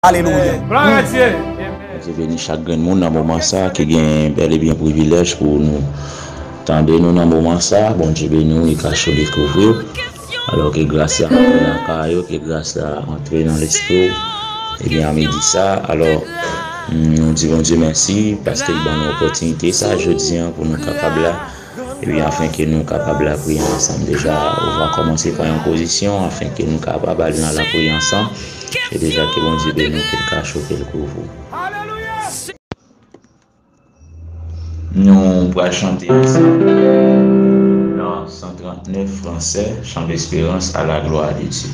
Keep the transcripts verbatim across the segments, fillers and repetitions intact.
Alelouya. Glwa a Dye. Bondye beni chak grenn moun nan moman sa ki gen bèl e byen privilèj pou nou tande nou nan moman sa. Bondye beni w, li kache w, li kouvri w. Alò ke gras la antre nan kay ou, ke gras la antre nan lespri w. Ebyen, a midi sa, alò, nou di Bondye mèsi paske l ban nou opòtinite sa jodi a pou nou kapab la. Ebyen, afin ke nou kapab lapriyè ansanm. Deja, ou va kòmanse pran yon pozisyon afin ke nou kapab al nan lapriyè ansanm. E deja, ke Bondye beni w, ke l kache w, ke l kouvri w. Nou pral chante ansanm nan san trant nèf fransè, Chant d'espérance à la gloire de Dieu.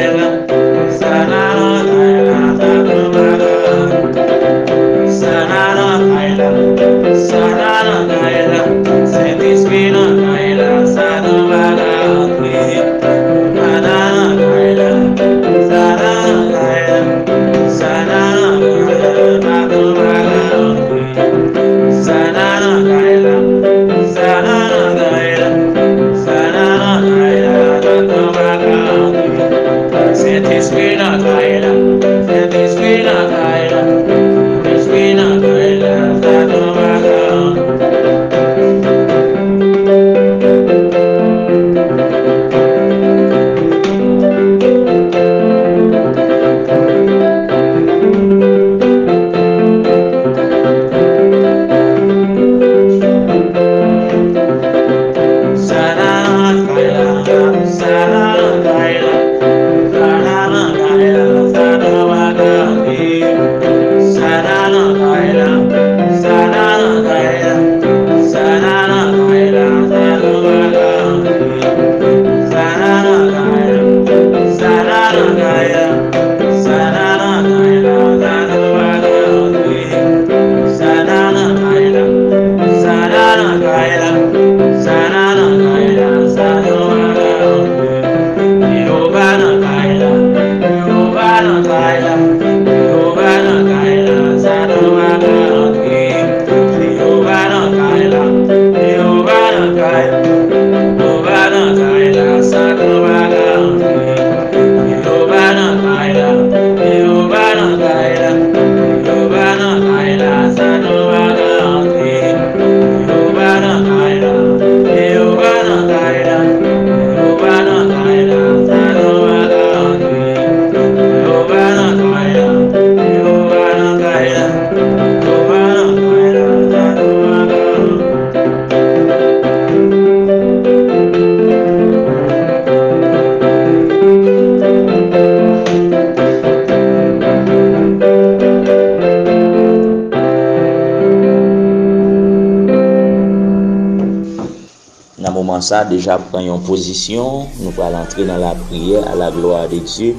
sa, deja pran yon pozisyon, nou pral antre nan lapriyè à la gloire de Dieu.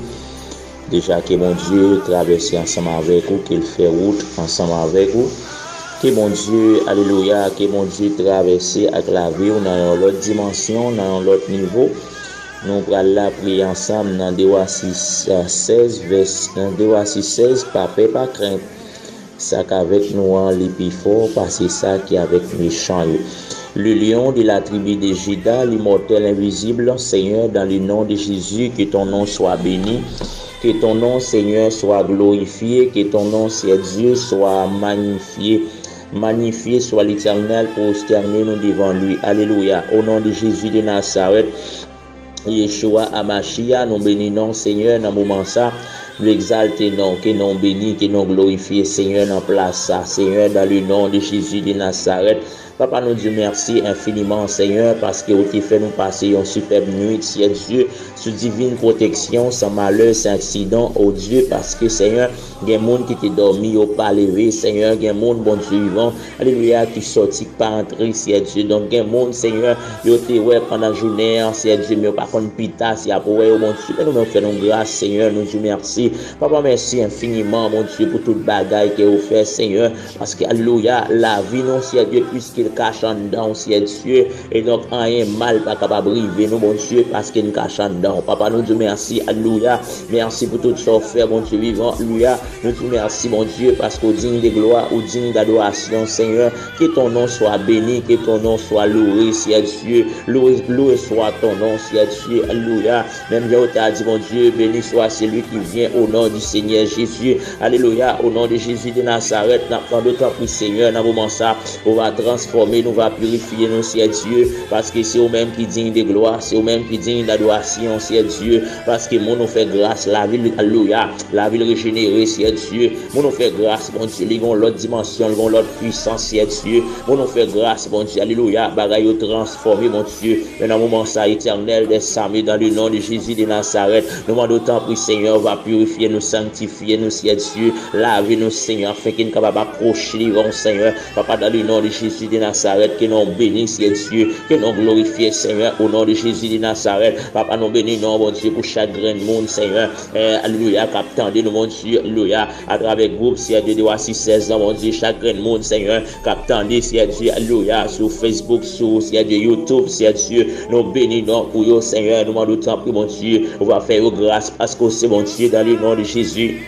Deja ke Bondye travèse ansanm avèk ou, ke l fè wout ansanm avèk ou. Ke Bondye, alelouya, ke Bondye travèse ak lavi w nan yon lòt dimansyon, nan yon lòt nivo. Nou pral lapriyè ansanm nan de Wa sis, sèz, vès, nan de Wa sis sèz, pa pè, pa krent. Sa k avèk nou an, li pi fò pase sa ki avèk mechan yo. Le lion de la tribu de Juda, l'immortel invisible, Seigneur, dans le nom de Jésus, que ton nom soit béni, que ton nom, Seigneur, soit glorifié, que ton nom, Seigneur Dieu, soit magnifié. Magnifié soit l'Éternel, prosterne nou devan li. Alelouya. Au nom de Jésus de Nazareth, Yeshua Amashia, nou beni non Senyè nan moman sa. Nou egzalte non, ke non beni, ke non glorifye Senyè nan plas sa. Senyè, dans le nom de Jésus de Nazareth, Papa, nou di w mèsi enfiniman, Senyè, paske ou te fè nou pase yon sipèb nwit, Seyè Dye, sou divin pwoteksyon, san malè, san aksidan, o Dye, paske, Senyè, gen moun ki te dòmi, yo pa leve, Senyè, gen moun, Bondye vivan, alelouya, ki sòti, ki pa antre, Seyè Dye. Donk, gen moun, Senyè, yo te wè pandan jounen an, Seyè Dye, men yo pa konn pita si y ap wè yo, Bondye. Men nou menm, fè nou gras, Senyè, nou di w mèsi. Papa, mèsi enfiniman, Bondye, pou tout bagay ke ou fè, Senyè, paske, alelouya, lavi nou, Seyè Dye, piske l kache anndan w, Seyè Dye, e donk, anyen mal pa kapab rive nou, Bondye, paske n kache anndan w. Papa, nou di w mèsi, alelouya, mèsi pou tout sa w fè, Bondye vivan, alelouya. Nou di w mèsi, Bondye, paske ou digne de glwa, ou digne d'adorasyon, Senyè. Que ton nom soit béni, que ton nom soit loué, Seyè Dye. Loué, loué soit ton nom, Seyè Dye. Alelouya. Menm jan ou te a di, Bondye, béni soit celui qui vient au nom du Seigneur Jésus. Alelouya. Au nom de Jésus de Nazareth, n ap mande w, tanpri, Senyè, nan moman sa, ou va transfòme nou, va pirifye nou, Seyè Dye, paske se ou menm ki digne de glwa, se ou menm ki digne d'adorasyon, Seyè Dye, paske moun ou fè gras, lavi l, alelouya, lavi l rejenere, Seyè Dye, moun ou fè gras, Bondye, li gon lòt dimansyon, li gon lòt pwisans, Seyè Dye, moun ou fè gras, Bondye, alelouya, bagay yo transfòme, Bondye, men nan moman sa, Etènèl dè zame, dans le nom de Jésus de Nazareth, nou mande w, tanpri, Senyè, va pirifye nou, sanktifye nou, Seyè Dye, lave nou, Senyè, afenke n kapab apwoche devan w, Senyè, Papa, dans le nom de Jésus de Nazareth, ke non w beni, Seyè Dye, ke non w glorifye, Senyè, au nom de Jésus de Nazareth. Papa, nou beni non, Bondye, pou chak grenn moun, Senyè, eh, alelouya, k ap tande nou, Bondye, alelouya, atravè gwoup, Seyè Dye, de Wa sis sèz lan, Bondye, chak grenn moun, Senyè, k ap tande, Seyè Dye, alelouya, sou Facebook, sou, Seyè Dye, YouTube, Seyè Dye, nou beni non pou yo, Senyè, nou mande w, tanpri, Bondye, ou va fè yo gras, paske w se Bondye, dans le nom de Jésus.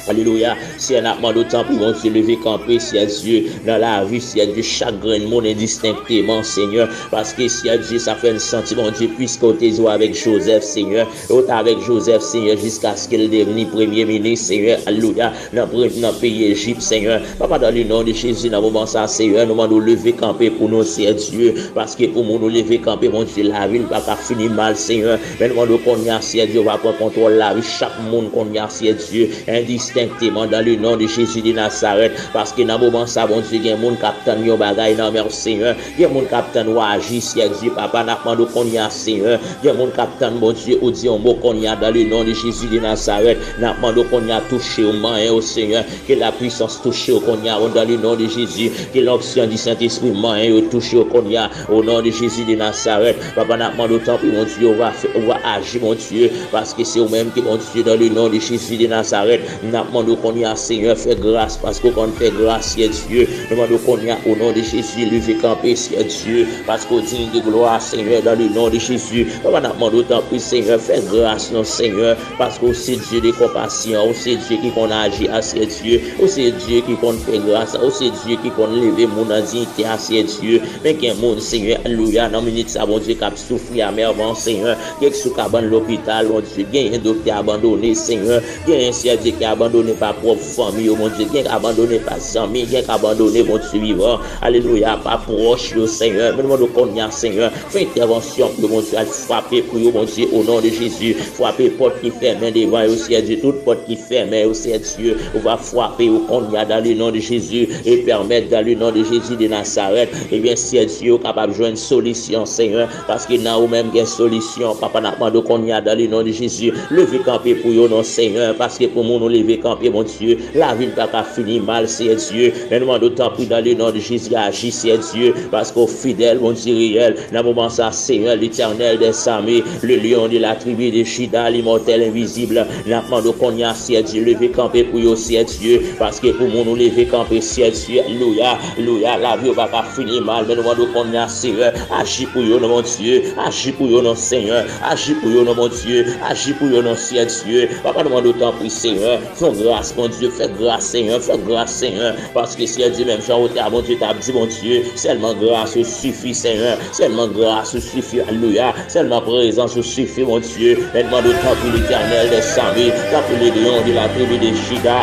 Alelouya. Seyè, n ap mande w, tanpri, Bondye, leve kanpe, Seyè Dye, nan lavi, Seyè Dye, chak grenn moun endistenkteman, Senyè. Paske, Seyè Dye, sa fè n santi, Bondye, piske w te di w avèk Jozèf, Senyè. E w t avèk Jozèf, Senyè, jiskaske l devni premye minis, Senyè. Alelouya. Nan, pre- nan peyi Ejip, Senyè. Papa, dans le nom de Jésus, nan moman sa, Senyè, nou mande w leve kanpe pou nou, Seyè Dye. Paske pou moun ou leve kanpe, Bondye, lavi l pa ka fini mal, Senyè. Men nou mande w kounye a, Seyè Dye, ou va pran kontwòl lavi chak moun kounye a, Seyè Dye, endistenkteman, dans le nom de Jésus de Nazareth. Paske nan moman sa, Bondye, gen moun k ap tann yon bagay nan men w, Senyè. Gen moun k ap tann w aji, Seyè Dye, Papa, n ap mande w kounye a, Senyè. Gen moun k ap tann, Bondye, ou di yon mo kounye a, dans le nom de Jésus de Nazareth. N ap mande w kounye a, touche yo, manyen yo, Senyè. Ke lapwisans touche yo kounye a, dans le nom de Jésus. Ke lonksyon di Sentespri, manyen yo, touche yo kounye a, au nom de Jésus de Nazareth. Papa, n ap mande w, tanpri, Bondye, ou va fè, ou va aji, Bondye, paske se ou menm ki Bondye, dans le nom de Jésus de Nazareth. N ap mande w kounye a, Senyè, fè gras, paske w konn fè gras, Seyè Dye. Nou mande w kounye a, au nom de Jésus, leve kanpe, Seyè Dye, paske w digne de gloire, Senyè, dans le nom de Jésus. Papa, n ap mande w, tanpri, Senyè, fè gras, non, Senyè, paske w se Dye de konpasyon, ou se Dye ki konn aji a, Seyè Dye, ou se Dye ki konn fè gras, ou se Dye ki konn leve moun an diyite a, Seyè Dye. Men gen moun, Senyè, alelouya, nan minit sa, Bondye, k ap soufri amèman, Senyè. Gen ki sou kabann lopital, Bondye, genyen doktè abandone, Senyè. Genyen, Seyè Dye, ki abandone pa pwòp fanmi yo, Bondye. Gen ki abandone pa zanmi, gen ki abandone, Bondye vivan. Alelouya, pa pwòch yo, Senyè. Men nou mande w kounye a, Senyè, fè entèvansyon pou yo, Bondye. Al frape pou yo, Bondye, au nom de Jésus. Frape pòt ki fèmen devan yo, Seyè Dye. Tout pòt ki fèmen yo, Seyè Dye, ou va frape yo kounye a, dans le nom de Jésus, e pèmèt, dans le nom de Jésus de Nazareth, ebyen, Seyè Dye, yo kapab jwenn solisyon, Senyè, paske nan ou menm gen solisyon. Papa, n ap mande w kounye a, dans le nom de Jésus, leve kanpe pou yo, non, Senyè, paske pou moun ou leve kanpe, Bondye. Lavi n pa ka fini mal, Seyè Dye. Men nou mande w, tanpri, dans le nom de Jésus, aji, Seyè Dye, paske w fidèl, Bondye reyèl. Nan moman sa, Seyè, Letènèl dè zame, le Lion de la tribi de Jida, limòtèl envizib, n ap mande w kounye a, Seyè Dye, leve kanpe pou yo, Seyè Dye, paske pou moun ou leve kanpe, Seyè Dye, alelouya, alelouya, lavi yo pa ka fini mal, men nou mande w kounye a, Seyè, aji pou yo, non, Bondye, aji pou yo, non, Seyè, aji pou yo, non, Bondye, aji pou yo, non, Seyè Dye, papa, nou mande w, tanpri, Seyè, fè gras, Bondye, fè gras, Seyè, fè gras, Seyè, paske, Seyè Dye, menm jan ou te a, Bondye, t ap di, Bondye, sèlman gras ou sifi, Seyè, sèlman gras ou sifi, alelouya, sèlman prezans ou sifi, Bondye, men mande w, tanpri, Letènèl dè zame, tanpri, le Lion de la tribi de Jida,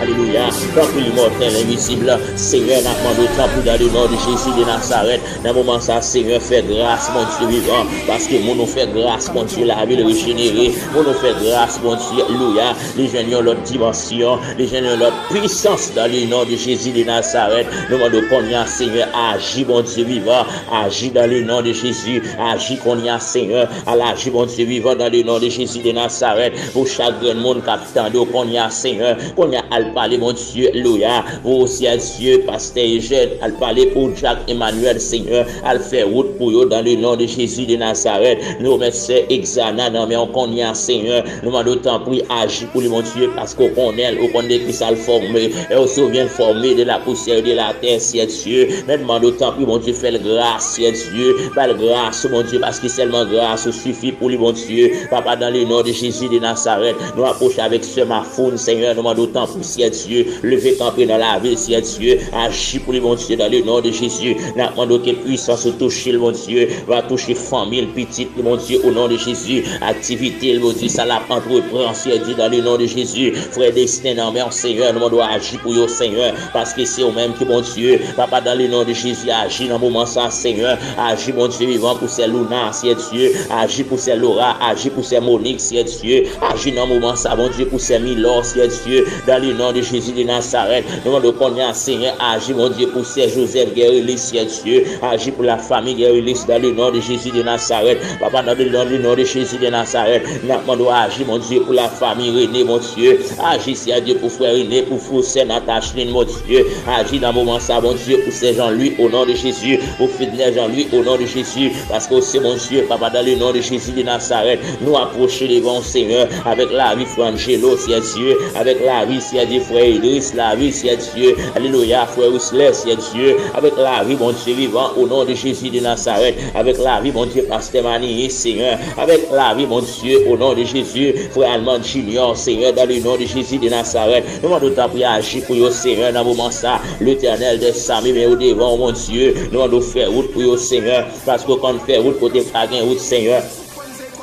alelouya, tanpri, limòtèl envizib, Seyè, n ap mande w, tanpri, dans le nom de Jésus de Nazareth, nan moman sa, Seyè, fè gras, Bondye vivan, paske moun ou fè gras, Bondye, lavi l rejenere, moun ou fè gras, Bondye, alelouya, li jwenn yon lòt dimansyon, li jwenn yon lòt pwisans, dans le nom de Jésus de Nazareth. Nou mande w kounye a, Seyè, aji, Bondye vivan, aji dans le nom de Jésus, aji kounye a, Seyè, al aji, Bondye vivan, dans le nom de Jésus de Nazareth, pou chak grenn moun k ap tande w kounye a, Seyè, kounye a, al pale, Bondye, alelouya, pou, Seyè Dye, pastè Ejèn, al pale pou Jack Emmanuel, Seyè, al fè wout pou yo, dans le nom de Jésus de Nazareth. Nou remèt sè Exana nan men w kounye a, Seyè. Nou mande w, tanpri, aji pou li, Bondye, paske w konnen l, ou konn de kisa l fòme. Et aussi, ou vient former de la poussière de la terre, Seyè Dye. Men mande w, tanpri, Bondye, fè l gras, Seyè Dye. Ba l gras, Bondye, paske sèlman gras ou sifi pou li, Bondye. Papa, dans le nom de Jésus de Nazareth, nou apwoche avèk sè Mafoun, Seyè, nou mande w, tanpri, Seyè Dye, leve kanpe nan lavi l, Seyè Dye, aji pou li, Bondye, dans le nom de Jésus. N ap mande w ke pwisans ou touche l, Bondye, va touche fanmi l, pitit li, Bondye, au nom de Jésus, aktivite l, Bondye, sa l ap antreprann, Seyè Dye, dans le nom de Jésus, frè Destin nan men w, Seyè, nou mande w aji pou yo, Seyè, paske se ou menm ki Bondye, papa, dans le nom de Jésus, aji nan moman sa, Seyè, aji, Bondye vivan, pou sè Louna, Seyè Dye, aji pou sè Laura, aji pou sè Monique, Seyè Dye, aji nan moman sa, Bondye, pou sè Milor, Seyè Dye, dans le nom de Jésus de Nazareth, nou mande w kounye a, Seyè, aji, Bondye, pou sè Joseph Guerilis, Seyè Dye, aji pou la famille Guerilis, dans le nom de Jésus de Nazareth, papa, dans le nom, le nom de Jésus de Nazareth, n ap mande w aji, Bondye, pou la famille René, Bondye, aji, Seyè Dye, pou frè René, pou frè sè Natachlin, Bondye, aji nan moman sa, Bondye, pou sè Jean-Louis, au nom de Jésus, pou Fidler Jean-Louis, au nom de Jésus, paske w se Bondye, papa, dans le nom de Jésus de Nazareth, nou apwoche devan w, Seyè, avèk lavi frè Angelo, Seyè Dye, avèk lavi, Seyè Dye, frè Idris, lavi, Seyè Dye, alelouya, frè Wislè, Seyè Dye, avèk lavi, Bondye vivan, au nom de Jésus de Nazareth, avèk lavi, Bondye, pastè Maniye, Seyè, avèk lavi, Bondye, au nom de Jésus, frè Alman Junior, Seyè, dans le nom de Jésus de Nazareth, nou mande w tanpri aji pou yo, Seyè, nan moman sa, Letènèl dè zame, men yo devan w, Bondye, nou mande w fè wout pou yo, Seyè, paske w konn fè wout kote pa gen wout, Seyè.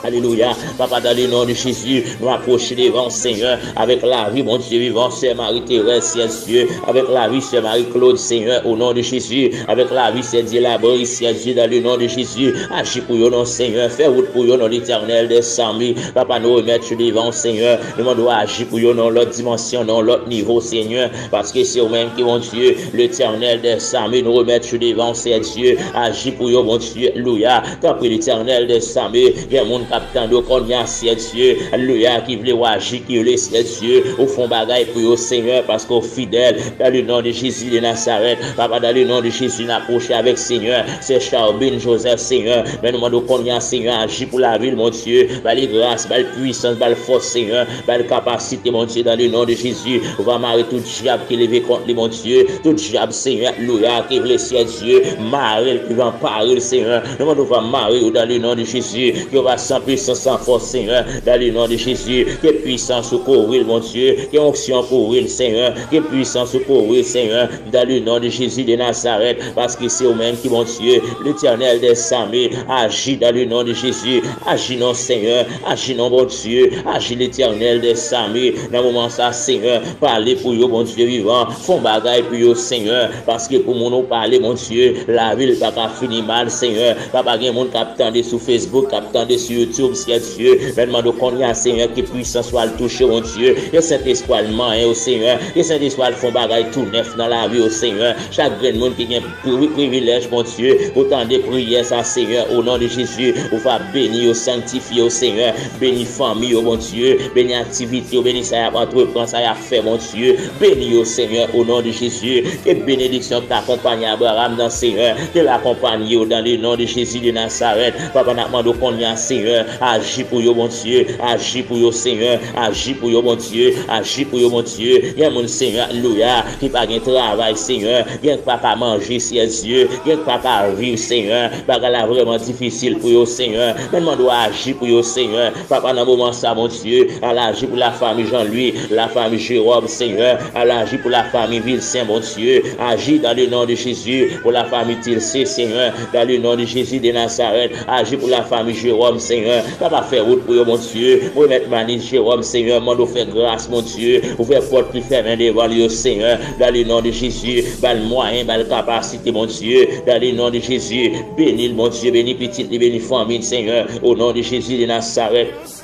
Alelouya. Papa, dans le nom de Jésus, nou apwoche devan w, Seyè, avèk lavi, Bondye vivan, sè Marie Thérèse, Seyè Dye, avèk lavi, sè Marie Claude, Seyè, au nom de Jésus, avèk lavi, sè Dye Labri, Seyè Dye, dans le nom de Jésus, aji pou yo, non, Seyè, fè wout pou yo, non, Letènèl dè zame, papa, nou remèt yo devan w, Seyè, nou mande w aji pou yo, non, lòt dimansyon, non, lòt nivo, Seyè, paske se ou menm ki Bondye, Letènèl dè zame, nou remèt yo devan w, Seyè Dye, aji pou yo, Bondye, alelouya, tanpri, Letènèl dè zame, gen moun k ap tande w kounye a, Seyè Dye, alelouya, ki vle w aji, ki vle, Seyè Dye, ou fè yon bagay pou yo, Seyè, paske w fidèl, dans le nom de Jésus de Nazareth, papa, dans le nom de Jésus, n apwoche avèk, Seyè, sè Charbin Joseph, Seyè, men nou mande w kounye a, Seyè, aji pou lavi l, Bondye, ba li gras, ba li pwisans, ba li fòs, Seyè, ba li kapasite, Bondye, dans le nom de Jésus, ou va mare tout dyab ki leve kont li, Bondye, tout dyab, Seyè, alelouya, ki vle, Seyè Dye, mare l, ki vle anpare l, Seyè, nou mande w va mare yo, dans le nom de Jésus, ke yo va san pwisans, san fòs, Seyè, dans le nom de Jésus, ke pwisans ou kouvri l, Bondye, ke onksyon kouvri l, Seyè, ke pwisans ou kouvri l, Seyè, dans le nom de Jésus de Nazareth, paske se ou menm ki Bondye, Letènèl dè zame, aji dans le nom de Jésus, aji non, Seyè, aji non, Bondye, aji, Letènèl dè zame, nan moman sa, Seyè, pale pou yo, Bondye vivan, fè yon bagay pou yo, Seyè, paske pou moun ou pale, Bondye, lavi l pa ka fini mal, Seyè, papa, gen moun k ap tande sou Facebook, k ap tande sou YouTube, YouTube, Seyè Dye. Men mande w kounye a, Senyè, ke pwisans ou al touche, Bondye. Ke Sentespri al manyen yo, Senyè. Ke Sentespri al fè yon bagay tou nèf nan lavi yo, Senyè. Chak grenn moun ki gen pri-, privilèj, Bondye, pou tande priyè sa, Senyè, o non de Jezi, ou va beni yo, sanktifye yo, Senyè. Beni fanmi yo, Bondye. Beni aktivite yo, beni sa y ap antreprann, sa y ap fè, Bondye. Beni yo, Senyè, o non de Jezi. Ke benediksyon ki t akonpaye Abraram nan, Senyè, ke l akonpaye yo dans le nom de Jésus de Nazareth. Papa, n ap mande w kounye a, Senyè, aji pou yo, Bondye, aji pou yo, Senyè, aji pou yo, Bondye, aji pou yo, Bondye. Gen moun, Senyè, alelouya, ki pa gen travay, Senyè, gen k pa ka manje, Seyè Dye, gen k pa ka viv, Senyè, bagay la vrèman difisil pou yo, Senyè. Men mande w aji pou yo, Senyè. Papa, nan moman sa, Bondye, al aji pou lafanmi Jean Louis, lafanmi Jérôme, Senyè, al aji pou lafanmi Vilsen, Bondye, aji dans le nom de Jésus, pou lafanmi Tilse, Senyè, dans le nom de Jésus de Nazareth, aji pou lafanmi Jérôme, Senyè, papa, fè wout pou yo, Bondye, remèt Manis Jérôme, Senyè, mande w fè gras, Bondye, ouvè pòt ki fèmen devan l yo, Senyè, dans le nom de Jésus, ba l mwayen, ba l kapasite, Bondye, dans le nom de Jésus, beni l, Bondye, beni pitit li, beni fanmi l, Senyè, o non de Jezi de Nazareth.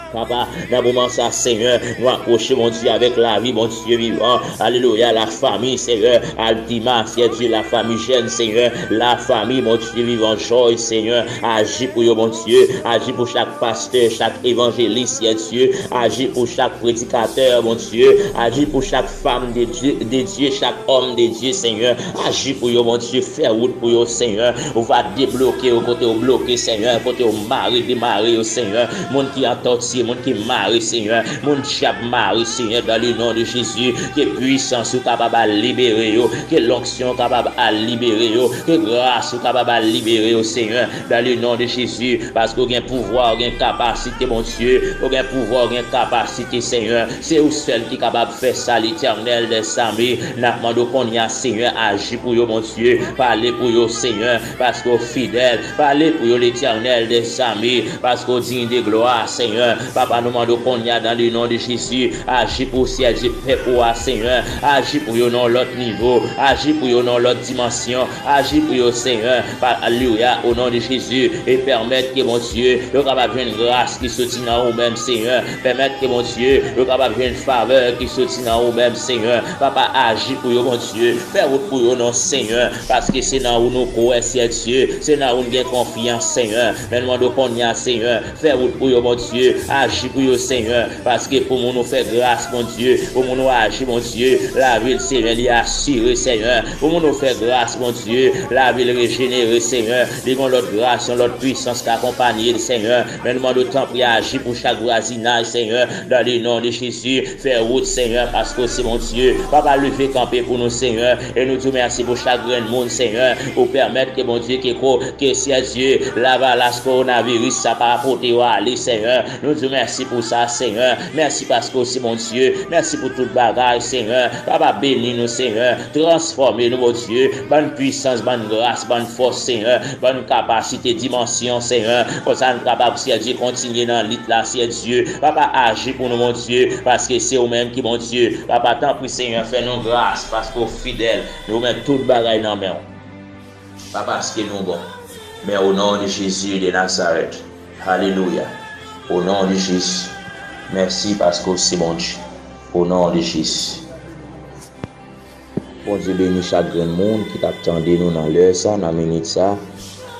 Papa, nan moman sa, Senyè, nou apwoche, Bondye, avèk lavi, Bondye vivan. Alelouya, lafanmi, Senyè, Altima, Seyè Dye, lafanmi Jèn, Senyè, lafanmi, Bondye vivan, Joy, Senyè, aji pou yo, Bondye, aji pou chak pastè, chak evanjelis, Seyè Dye, aji pou chak predikatè, Bondye, aji pou chak fanm de Dye, de Dye, chak òm de Dye, Senyè, aji pou yo, Bondye, fè wout pou yo, Senyè. Ou va debloke yo kote yo bloke, Senyè, kote yo mare, demare yo, Senyè. Moun ki an tòti, moun ki mare, Senyè. Moun dyab mare, Senyè, dans le nom de Jésus. Ke pwisans ou kapab al libere yo. Ke lonksyon kapab al libere yo. Ke gras ou kapab al libere yo, Senyè, dans le nom de Jésus. Paske ou gen pouvwa, ou gen kapasite, Bondye. Ou gen pouvwa, ou gen kapasite, Senyè. Se ou sèl ki kapab fè sa, Letènèl dèzame. N ap mande w kounye a, Senyè, aji pou yo, Bondye. Pale pou yo, Senyè, paske w fidèl. Pale pou yo, Letènèl dèzame, paske w diy de glwa, Senyè. Papa, nou mande w kounye a, dans le nom de Jésus, aji pou Seyè Dye, pèp ou a, Senyè. Aji pou yo nan yon lòt nivo. Aji pou yo nan yon lòt dimansyon. Aji pou yo, Senyè. Pa, alelouya, o non de Jezi. E pèmèt ke, Bondye, yo kapab jwenn gras ki soti nan ou menm, Senyè. Pèmèt ke, Bondye, yo kapab jwenn favè ki soti nan ou menm, Senyè. Papa, aji pou yo, Bondye. Fè wout pou yo, non, Senyè. Paske se nan ou nou kwè, Seyè Dye. Se nan ou n gen konfyans, Senyè. Men nou mande w kounye a, Senyè. Fè wout pou yo, Bondye. Aji pou yo, Senyè. Paske pou moun ou fè gras, Bondye. Pou moun ou aji, Bondye. Lavi l, Senyè, li asire, Senyè. Pou moun ou fè gras, Bondye. Lavi l rejenere, Senyè. Li gen yon lòt gras, yon lòt pwisans k akonpaye l, Senyè. Men nou mande w tanpri aji pou chak vwazinaj, Senyè. Dans le nom de Jésus, fè wout, Senyè, paske w se Bondye. Papa, leve kanpe pou nou, Senyè. E nou di w mèsi pou chak grenn moun, Senyè. Ou pèmèt ke, Bondye, ke ko-, ke, Seyè Dye, lavalas kowonaviris sa pa pote yo ale, Senyè. Nou di w mèsi pou sa, Senyè. Mèsi paske w se Bondye. Mèsi pou tout bagay, Senyè. Papa, beni nou, Senyè. Transfòme nou, Bondye. Ban n pwisans, ban n gras, ban n fòs, Senyè. Ban n kapasite, dimansyon, Senyè. Konsa n kapab, Seyè Dye, kontinye nan lit la, Seyè Dye. Papa, aji pou nou, Bondye, paske se ou menm ki Bondye. Papa, tanpri, Senyè, fè nou gras, paske w fidèl. Nou met tout bagay nan men w. Pa paske nou bon, men o non de Jezi de Nazarèt. Alelouya. O non de Jezi. Mèsi paske w se Bondye. O non de Jezi. Bondye beni chak grenn moun ki t ap tande nou nan lè sa, nan minit sa.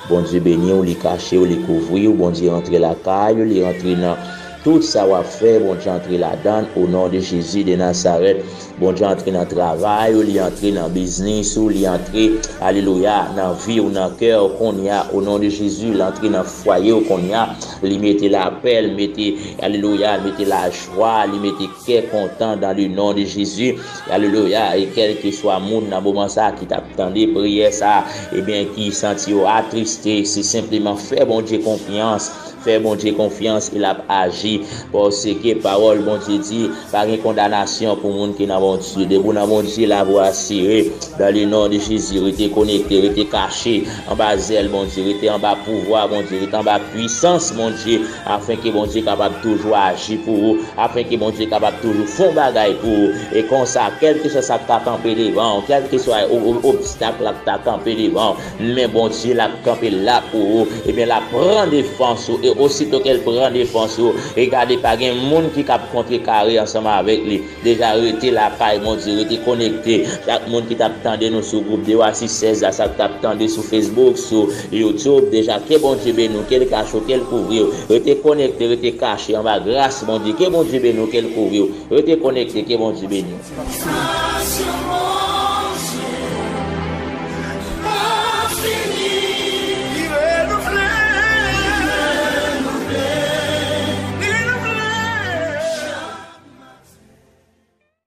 Bondye beni w, li kache w, li kouvri w. Bondye rantre lakay ou, li rantre nan tout sa w ap fè. Bondye antre ladan l, o non de Jezi de Nazarèt. Bondye antre nan travay ou, li antre nan biznis ou, li antre, alelouya, nan vi w, nan kè w kounye a, o non de Jezi, li antre nan fwaye w kounye a, li mete lapè, li mete, alelouya, li mete lajwa, li mete kè kontan dans le nom de Jésus, alelouya, e kèlkeswa moun nan moman sa a ki t ap tande priyè sa a, ebyen, ki santi yo atriste, se senpleman fè Bondye konfyans, fè Bondye konfyans, e l ap aji, paske pawòl Bondye di, pa gen kondanasyon pou moun ki nan Bondye. Depi w nan Bondye, lavi w asire. Dans le nom de Jésus, rete konekte, rete kache anba zèl Bondye, rete anba pouvwa Bondye, rete anba pwisans Bondye, afenke Bondye kapab toujou aji pou ou, afenke Bondye kapab toujou fè yon bagay pou ou. E konsa, kèlkeswa sa k ta kanpe devan w, kèlkeswa o-, o-, obstak la k ta kanpe devan w, men Bondye l ap kanpe la pou ou, ebyen, l ap pran defans ou, Osito ke l pran defans ou, e gade, pa gen moun ki kab kontrekare ansanm avèk li. Deja rete lakay Bondye, rete konekte. Chak moun ki t ap tande nou sou gwoup de Oasis sèz la, sa k t ap tande sou Facebook, sou YouTube, deja ke Bondye beni w, ke l kache w, ke l kouvri w. Rete konekte, rete kache anba gras Bondye. Ke Bondye beni w, ke l kouvri w. Rete konekte, ke Bondye beni w.